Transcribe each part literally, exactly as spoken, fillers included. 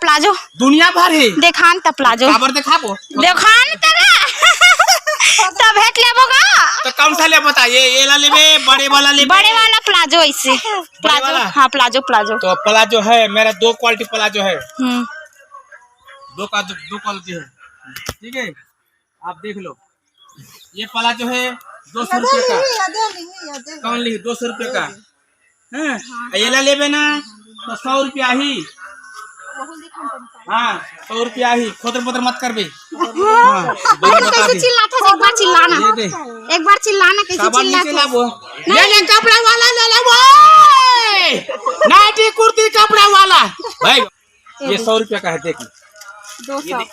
Palazzo. दुनिया भर हे। देखान त प्लाजो। काबर देखाबो? देखान त रे। त भेट लेबो गा। त कौन सा ले बता? ये, ये ला लेबे, बड़े वाला लेबे? बड़े वाला प्लाजो ऐसे। बड़े प्लाजो, वाला? हाँ, प्लाजो, प्लाजो। तो प्लाजो है, मेरा दो क्वालिटी प्लाजो है। हम्म। दो का, दो, दो क्वालिटी है। ठीक है, आप देख लो। ये प्लाजो है दो सौ रुपये का। कौन ली? दो सौ रुपये का। हैं? ये ला लेबे ना, तो सौ रुपया ही। हाँ, सौ रुपया ही। खोदर बोदर मत करबे। हाँ, बड़ी बता दी। चिल्लात हस, एक बार चिल्लाना। दे दे। एक बार चिल्लाना, कैसे काबर नहीं चिल्लात हस? चिल्लाबो? ले ले, कपड़ा वाला ले ले वो। नाइटी कुर्ती कपड़ा वाला। भाई, ये सौ रुपया का है, देख। दो सौ।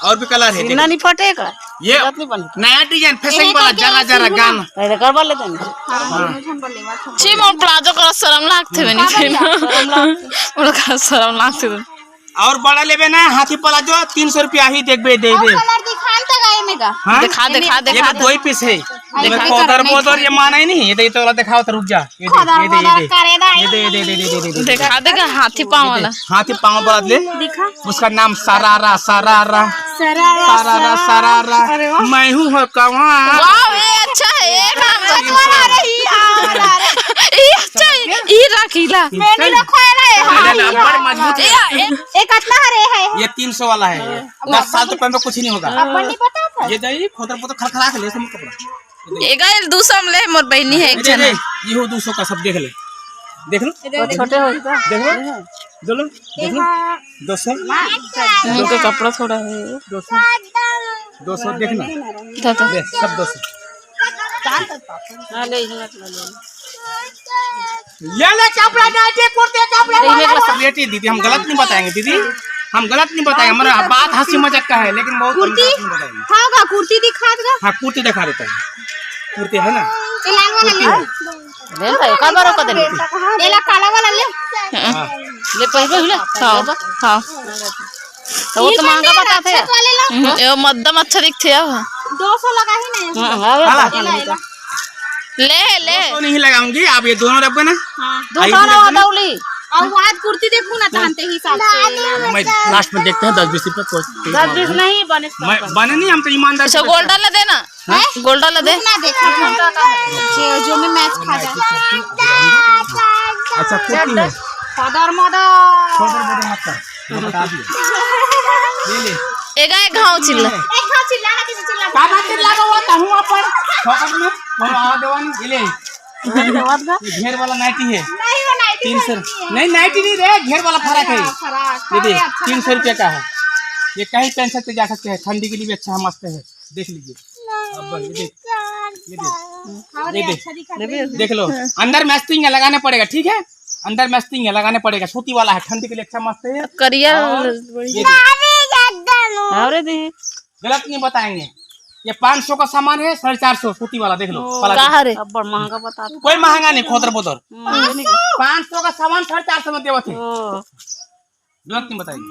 और भी कलर है, इतना देखो। नहीं फटेगा। ये जरूरत नहीं बनता। नया डिजाइन, फैशन वाला, जरा जरा गाना। पहले करवा लेते हैं। हाँ। हाँ। छी, मोर प्लाजो करा शरम लागथे, मैंने छीना। शरम लागथे। मोर करा शरम लागथे। और बड़ा लेबे ना, हाथी प्लाजो, तीन सौ रुपया ही देखबे, दे और दे। कलर दिखान त गाय में का। हाँ? दिखा, दिखा, ये दिखा में दे। दो ही पीस है। ये देखा में कोदर बोदर ये माना ही नहीं। ये दे, तो वाला दिखाओ तो रुक जा। ये दे, खोदर ये दे, ये बोदर दे। करे दा, ये दे, ये दे, ये दे, ये दे, ये दे। दिखा देगा हाथी पाँव ये दे, वाला। हाथी पाँव वाला ले। दिखा। उसका नाम सरारा, सरारा। सरारा, सरारा, सरारा। सरारा। अरे वाह। मैं हूँ हो कौन? वाह, ये अच्छा है, ये काम अच्छा है। अरे यार, अरे। ये अच्छा है, ये रखीला। मैंने रखवाया ना, ये। अरे, हाँ, अरे, ये बड़ मजबूत है। ये, ये, ये कितना हरे है? ये तीन सौ वाला है ये। दस साल तो पहले कुछ नहीं होगा। अब नहीं पता था। ये जाइए, खोदर पोदर खरखरा के ले सब कपड़ा। एगा, ये दू सौ में ले, मोर बहिनी है एक झन। ये हो दो सौ का, सब देख ले, देख लो। वो छोटे हो तो। देख लो, दो लो, देख लो, दो सौ। उनके कपड़ा थोड़ा है। दो सौ, दो सौ देखना। दादा। ले, सब दो सौ। हाँ, ले, हिम्मत ले, ले। ले ले कपड़ा, नाइटी कुर्ते कपड़ा। नहीं, वाला। नहीं, बेटी, दीदी, हम गलत नहीं बताएंगे दीदी, हम गलत नहीं बताएंगे। हमारा बात हंसी मजाक का है, लेकिन बहुत हम कुर्ती? गलत नहीं बताएंगे। हाँ, का कुर्ती दिखा दो। हाँ, कुर्ती दिखा देता है। कुर्ती है ना? ये लाल वाला कुर्ती ले। है। ले भाई, का बार का दे? ये ला काला वाला ले। हाँ। ले, पहले ही ले। हाँ, हाँ। तो वो तो महंगा बताथे। अच्छा वाले ला। हम्म, ये मद्दम अच्छा दिखथे अब। दो सौ लगा ही नहीं। हाँ, हाँ, हाँ। ये ला, ये ला। ले, ले। दो सौ नहीं लगाऊंगी, आप ये दोनों रखबे ना। हाँ। दो सौ ना दौली। और वो आज कुर्ती देखू ना, तहन ते हिसाब से। मैं लास्ट में देखते हैं, दस बीस रुपये कोई। दस बीस नहीं बने। मैं बने नहीं, हम तो ईमानदार अच्छा, से गोल्डन ला देना। हाँ? गोल्डन ला दे। ना देखा था। जो, जो में मैच खा जाए। अच्छा, कुर्ती है। Father mother. फादर मदर मत कर। मैं बता दिया। ले ले। एगा एक घाव चिल्ला। एक घाव चिल्ला ना, किसी चिल्ला। का बात चिल्ला का हुआ, कहूँ अपन। फोकट में, वहाँ आवा देवा नहीं, ले। ये घेर वाला नाइटी है। नहीं, वो नाइटी तीन सौ। नहीं, नाइटी नहीं रे, घेर वाला फरक है। हाँ, फरक। ये देख, अच्छा तीन सौ रुपया का है। ये कहीं पहन सकते, जा सकते हैं, ठंडी के लिए भी अच्छा है, मस्त है, देख लीजिए। अब ये देख, ये देख, हाँ, ये देख। अच्छा दिखा दे। देख लो, अंदर मैस्टिंग है, लगाना पड़ेगा, ठीक है, अंदर मैस्टिंग है, लगाना पड़ेगा, सूती वाला है, ठंडी के लिए अच्छा मस्त है। करिया और बढ़िया। ये देख। अरे दे। गलत नहीं बताएंगे। ये पाँच सौ का सामान है, साढ़े चार सौ सूती वाला, देख लो, ओ, वाला का देख। हरे? अब्बड़ महंगा बता। कोई महंगा नहीं, खोदर बोदर। हम्म। पाँच सौ का सामान साढ़े चार सौ में देवत है। ओ। गलत नहीं बताएंगे।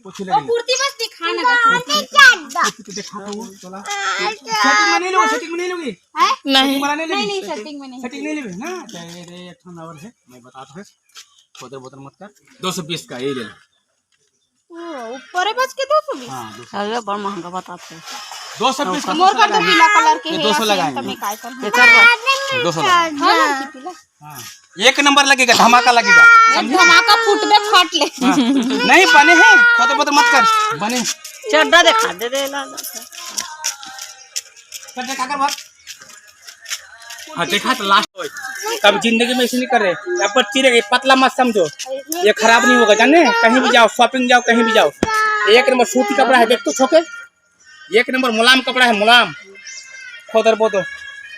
कुछ ओ, लगे। कुर्ती बस दिखा ना। कुर्ती तो दिखा दो, वो चला। सेटिंग में नहीं लोगे, सेटिंग में नहीं लोगे? हैं? नहीं। सेटिंग वाला नहीं नहीं, लोगे? नहीं, सेटिंग में नहीं। सेटिंग नहीं लेबे ना? अच्छा, ये रे, एक ठन और है, मैं बताता हूँ। खोदर बोदर मत कर। दो सौ बीस का, ये ले लो। ओ, ऊपर है बच के दो सौ बीस। हाँ, दो सौ। अरे, बड़ महंगा बताथे। दो सौ बीस का मोर का तो पीला कलर के ये है, दो सौ लगाएंगे। तमे काय कर? ये कर दो। दो सौ लगाएंगे। हाँ, लड़की पीला। हाँ, एक नंबर लगेगा, धमाका लगेगा। एक धमाका फूटबे फट ले। हाँ, नहीं बने हैं, खोदर बोदर मत कर, बने। चड्ढा दिखा दे, दे, ला, ला। चड्ढा का कर बात? हाँ, देखा तो लास्ट। कब जिंदगी में ऐसे नहीं कर रहे। या पर चिरे, ये पतला मत समझो, ये खराब नहीं होगा, जाने? कहीं भी जाओ, शॉपिंग जाओ, कहीं भी जाओ, एक नंबर सूती कपड़ा है, देख तो छोके, एक नंबर मुलायम कपड़ा है, मुलायम। खोदर बोदर।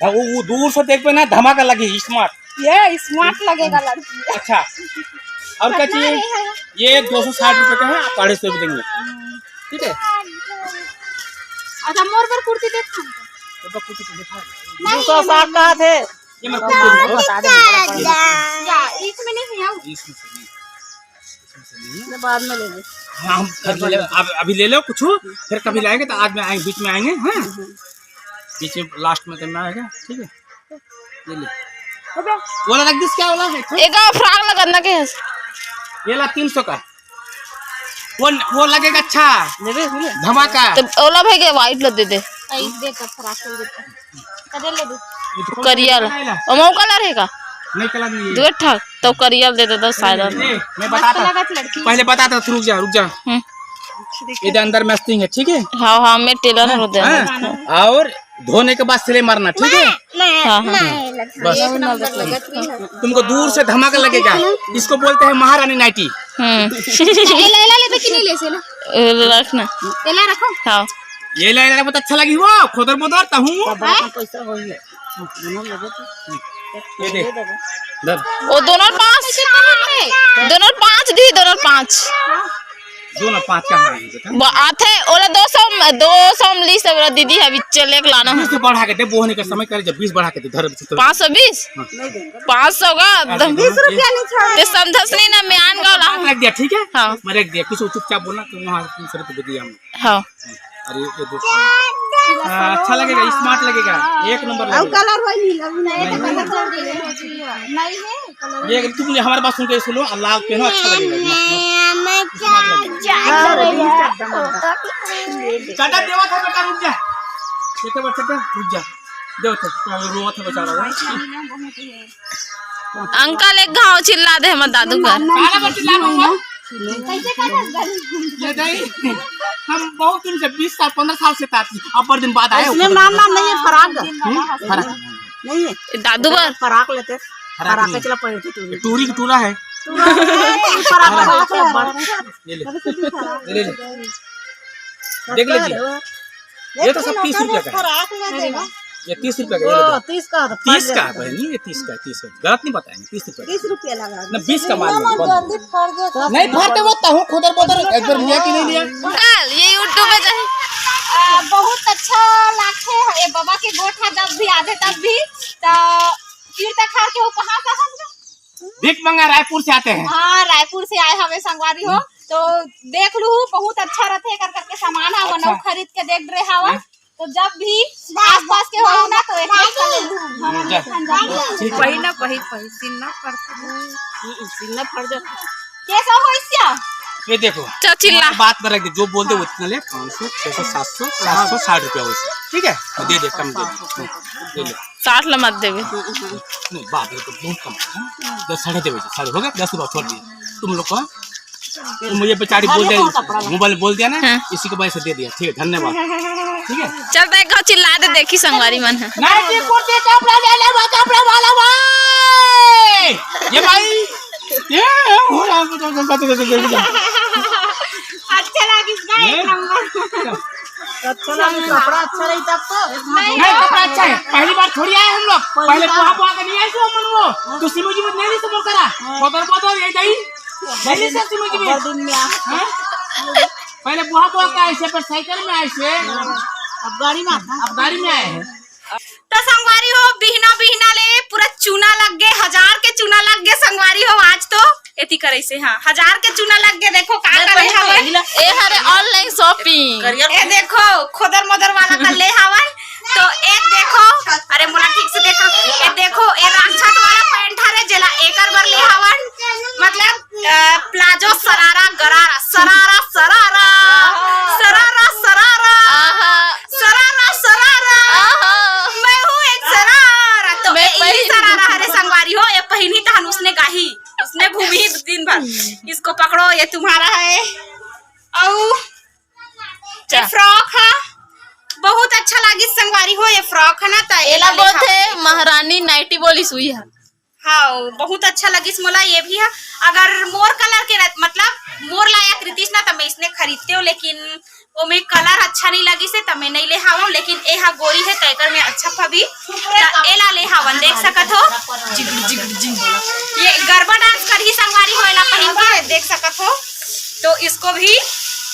हाँ, वो, वो दूर से देखबे ना, धमाका लगी, स्मार्ट। ये स्मार्ट लगेगा लड़की। अच्छा, और क्या चाहिए? ये दो सौ साठ रुपये का है, आप अढ़ाई सौ रुपये देंगे, ठीक है? अच्छा, मोर बर कुर्ती देख। तो कुर्ती तो दिखा। दो सौ साठ का थे। ये मेरे को बता दे, बड़ा पड़ गया। क्या, इसमें नहीं है? इसमें से नहीं। इसमें से नहीं है। मैं बाद में ले लूँ। हाँ, हम कर ले, अब अभी ले लो कुछ, फिर कभी लाएंगे तो आज में आएंगे, बीच में आएंगे, हाँ? बीच में लास्ट में करना आएगा, ठीक है? ये ले। ओके। वो वाला रख दिस, क्या वाला है? एगा फ्रॉक लगन ना के। ये ला तीन सौ का। वो, वो लगेगा अच्छा। धमाका। तो ओला भाई के white ला दे दे। आई दे तो फ्रॉक ले दे। कदे ले दे। करिया ला। ओ, मऊ colour हे का? नहीं, colour नहीं है। दो ठा, तो करिया दे दे, दस साइड। ए, मैं बताता। लगा लड़की। पहले बताता, तू रुक जा, रुक जा। हम्म। ये अंदर matching है, ठीक है? हाँ, हाँ, मैं tailor हूँ, दे। हाँ? और धोने के बाद सिलाई मारना, ठीक है? हाँ, हाँ। बस। तुमको दूर से धमाका लगेगा। इसको बोलते हैं महारानी नाइटी। हम्म। एला, एला लेबे कि नहीं ले से ना? एला रखना। एला रखो। हाँ। ये ले, ले, बहुत अच्छा लगी वो, खोदर बोदर, तहूँ। ये दे। दे। वो दोनों पाँच, दोनों पाँच दी, दोनों पाँच। दोनों पाँच का है, देखा? ब-, आथे, ओला दो सौ, दो सौ में ली सब दीदी है, अभी चले के लाना है। बीस से बढ़ा के दे, बोहनी का समय करे, जब बीस बढ़ा के दे, धर। पाँच सौ बीस? हाँ। पाँच सौ का, हाँ, दम-, बीस रुपया नहीं छोड़। ते समझस नहीं ना, मैं आन गौला। रख दिया, ठीक है? हाँ। मैं रख दिया, कुछ चुपचाप बोलना, तो वहाँ तीन सौ रुपये दिया हमने। हाँ। अरे, ये देखो। हाँ, अच्छा लगेगा, smart लगेगा, एक नंबर और लगेगा। Colour वही नीला भी नहीं है। नहीं है, colour ये अगर तुम हमारे बात सुन के सुनो, अल्लाह पहनो, अच्छा लगेगा, मस्त, मस्त। Smart लगेगा। काटा देवा था बेटा, रुक जा। बेटा, बच्चा, रुक जा। देवा था, रोवा था बेचारा। अंकल एक घाव चिल्ला दे हमर दादू कर। काला बच्चा ला दूंगा। कैसे कर रहा है? ये नहीं, हम बहुत दिन से, बीस साल, पन्द्रह साल से ताती, अब बड़े दिन बाद आए हो। इसमें नाम, नाम नहीं है, फराक। हम्म? फराक। नहीं है। दादू बर। फराक लेते। फराक फराक नहीं। चला पड़े थे टूरी। टूरी की टूरा है। टूरा है, फराक है, फराक है। ये ले। ये ले, ले। देख लीजिए। ये तो सब तीस रुपया का है। ये तीस रुपया का, ये ओ, देखो। तीस का तो तीस का है बहनी, ये तीस का है, तीस का। गलत नहीं बताएंगे, तीस रुपया। तीस रुपया लगा ना, बीस का माल नहीं, बंद। जल्दी फट गया। नहीं फटे, वो तहूँ खुदर बदर एक बार लिया कि नहीं लिया? कल ये YouTube पे जाए। आ, बहुत अच्छा लागथे, ये बाबा के गोठ ह जब भी आथे तब भी, त तीर तखार के हो कहाँ का हम लोग? भीख मंगा रायपुर से आते हैं। हाँ, रायपुर से आए हवे संगवारी हो, तो देख लू, बहुत अच्छा रथे कर करके सामान ह, अच्छा। मनऊ खरीद के देख रहे हवा। हाँ। तो जब भी आसपास के हो ना, तो एक एक कर ले लू। हम्म, जा। ठीक है। पहिना, पहि-, पहि-, सीना फर-, हम्म, सीना फर जाता। कैसा हो इसका? ये देखो, चल चिल्ला। बात पर रख दे, जो बोल दे उतना ले, पाँच सौ, छह सौ, सात सौ, सात सौ साठ रुपया हो इसका, ठीक है? तो दे दे, कम दे दे। हम्म, दे दे। साठ ला मत देवे। नहीं, बात है तो बहुत कम है। दस, साढ़े दे बजे, साढ़े हो गए, दस रुपया छोड़ दिए। तुम लोग को, तुम मुझे बेचारी बोल दिया, मोबाइल बोल दिया ना, हाँ। इसी के वजह से दे दिया। ठीक है, धन्यवाद। ठीक है। चल, तो एक घाव चिल्ला दे, देखी संगवारी मन है। नाइटी कुर्ती कपड़ा ले ले, वो कपड़ा वाला भाई। ये भाई, ये हो रहा है। अच्छा लगिस ना, एक नंबर। अच्छा लगे, कपड़ा अच्छा रही तब तो। नहीं, कपड़ा अच्छा है। पहली बार थोड़ी आए हम लोग। पहली पहले बार। बुहा बुहा के नहीं आए थे हम लोग। तो सिमो जी नहीं, नहीं समझ करा। हाँ। बदल बदल ये नहीं। नहीं, नहीं सर, सिमो जी। बड़ दिन में आ। हाँ? पहले बुहा बुहा के आए थे, पर साइकिल में आए थे। अब गाड़ी में आता। अब गाड़ी में आए हैं। तो संगवारी हो, बिहना बिहना ले पूरा चूना लग गे, हजार के चूना लग गे संगवारी हो। आज तो एती करे से, हाँ, हजार के चूना लग गे। देखो का करे हवे। ए हरे online shopping। ए देखो, खोदर मोदर वाला का ले हवन। तो ए देखो, अरे मोला ठीक से देखो, ए देखो, ए राक्षस वाला पैंट हरे, जेला एकर बर ले हवन। मतलब अ, प्लाजो सरारा गरारा, सरारा, सरारा, सरारा, सरारा, आहा। सरारा, सरारा। आहा। मैं हूँ एक सरारा। तो मैं ए, इही पहन सरारा हरे संगवारी हो, ये पहिनी तहन उसने गाही, उसने घूमी दिन भर। इसको पकड़ो, ये तुम्हारा है। अउ ये चा- फ्रॉक है, बहुत अच्छा लागिस संगवारी हो, ये फ्रॉक है ना, तो एला एला ले बोलथे हवा। महारानी नाइटी बोली सुई है। हाँ, बहुत अच्छा लगिस मोला ये भी ह। अगर मोर कलर के रह-, मतलब मोर लायक रहितिस ना, त मैं इसने खरीदते हो, लेकिन ओमे कलर अच्छा नहीं लगिस हे, त मैं नहीं ले हावं। लेकिन ए हा गोरी हे, त एकर में अच्छा फबी, त एला ले हावन। देख सकत हो, जिग, जिग, जिग। ये गरबा डांस करही संगवारी हो, एला पहिन के देख सकत हो। तो इसको भी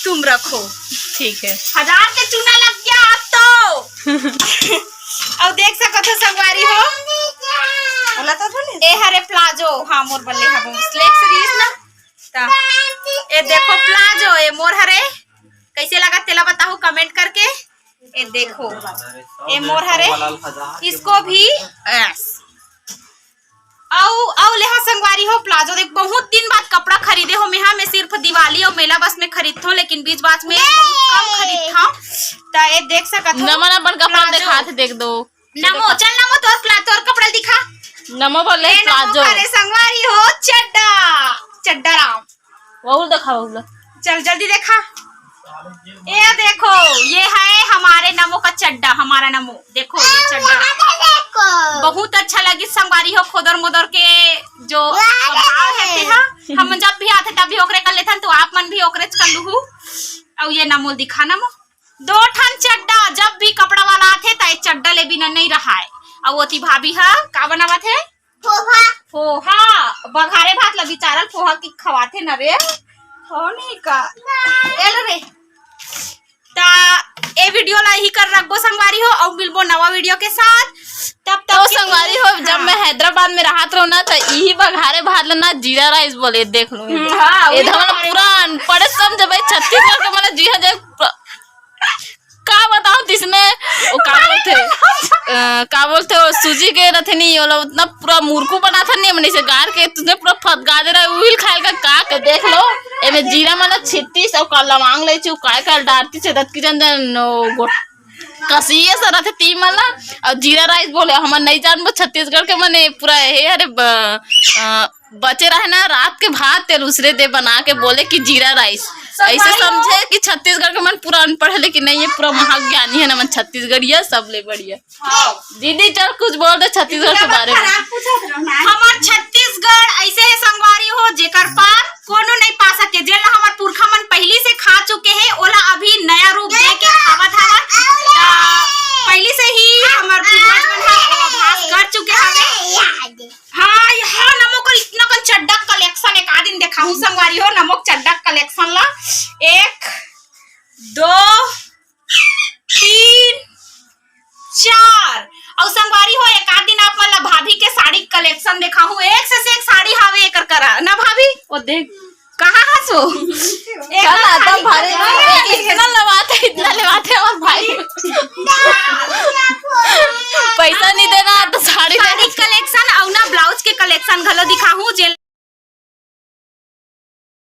तुम रखो। ठीक है। हजार के चूना लग गया आप तो। अउ देख सकत हो संगवारी हो। ए हरे प्लाजो, हाँ, मोर बल्ले हबो। स्लेक्स रहीस ना। ता, ए देखो प्लाजो, ए मोर हरे। कैसे लगा तेला बताओ comment करके। ए देखो, ए मोर हरे। इसको भी, यस। अउ, अउ लेहा संगवारी हो प्लाजो। देख, बहुत दिन बाद कपड़ा खरीदे हो मेहा। मैं सिर्फ दिवाली अउ मेला बस में खरीदथो, लेकिन बीच बाच में बहुत कम खरीदथो। त ये देख सकत हो। नमन अपन कपड़ा प्लाजो। देखात हे, देख दो। नमो, चल नमो, तोर प्ला-, तोर कपड़ा दिखा। नमो बोले ए, नमो प्लाजो। करे संगवारी हो, चड्डा, चड्डा राम। वहू दिखा, वहू ला। चल जल्दी देखा। ये देखो, ये है हमारे नमो का चड्डा, हमारा नमो। देखो ये चड्डा। बहुत अच्छा लगी संगवारी हो, खोदर मोदर के जो भाव है ते हा। हम जब भी आथे तब भी ओकरे कर लेथन, तो आप मन भी ओकरेच कर लूहू। अउ ये नमो दिखा नमो। दो ठन चड्डा, जब भी कपड़ा वाला आथे, त ए चड्डा ले बिना नइ रहाय। अउ ओती भाभी ह का बनावत हे? पोहा। पोहा, बघारे भात ला बिचारल पोहा की खवाथे न रे। हो नहीं का? ए लो रे। त ए video ला इही कर रखबो संगवारी हो, अउ मिलबो नवा video के साथ। तब तक तो के संगवारी हो, जब हाँ। मैं हैदराबाद में रहत रहूं ना, त इही बघारे भात ला ना जीरा rice बोले, देख लूं। हम्म, हाँ, ए वही धमन बघारे पूरा भात। अनपढ़ समझ भाई, छत्तीसगढ़ के मन जीरा rice प्र-, का बताओ तिसने, वो का बोलथे, अ, का बोलथे, वो सूजी के रथे नहीं, ओला उतना पूरा मुरकू बनाथे नहीं, मने से गार के तुसने पूरा फतगा दे रहा है, उहिल खाए का, का के देख लो, एमे जीरा मन छित्तीस अउ का लवांग ले चुकाए का डारती से दत की जन जन, ओ, गोट-, कसिए से रथे ती मन ना, अउ जीरा rice बोले, हमन नहीं जानबो छत्तीसगढ़ के मने पूरा हे, अरे ब-, अ, बचे रहे ना रात के भात, तेल उसरे दे बना के बोले कि जीरा rice। ऐसे समझे कि छत्तीसगढ़ के मन पूरा अनपढ़ है, लेकिन नहीं, ये पूरा महाज्ञानी है ना, मन छत्तीसगढ़िया, सबले बढ़िया। हाँ। दीदी, चल कुछ बोल दे छत्तीसगढ़ के बारे में। खराब पूछत रहो ना। हमर छत्तीसगढ़ ऐसे है संगवारी हो, जेकर पार कोनो नहीं पा सके, जेला हमर पुरखा मन पहली से खा चुके हैं, ओला अभी नया रूप दे के खावत हवन। त पहली से ही हमर पूर्वज मन ह ओ अभ्यास कर चुके हवे। हाँ, यहाँ नमो कर इतना कन चड्डा collection एक आदिन देखाहूँ संगवारी हो, नमो चड्डा collection ला। एक, दो, तीन, चार। अउ संगवारी हो, एक आध दिन आप मन ला भाभी के साड़ी collection देखाहूँ। एक से, से एक साड़ी हावे एकर करा ना भाभी। वो देख, कहाँ हस वो? चल ना, तब भारी इतना लवाथे, इतना लवाथे और भाई। पैसा नहीं देना तो साड़ी साड़ी collection अउ ना blouse के collection घलो दिखाहूँ, जेन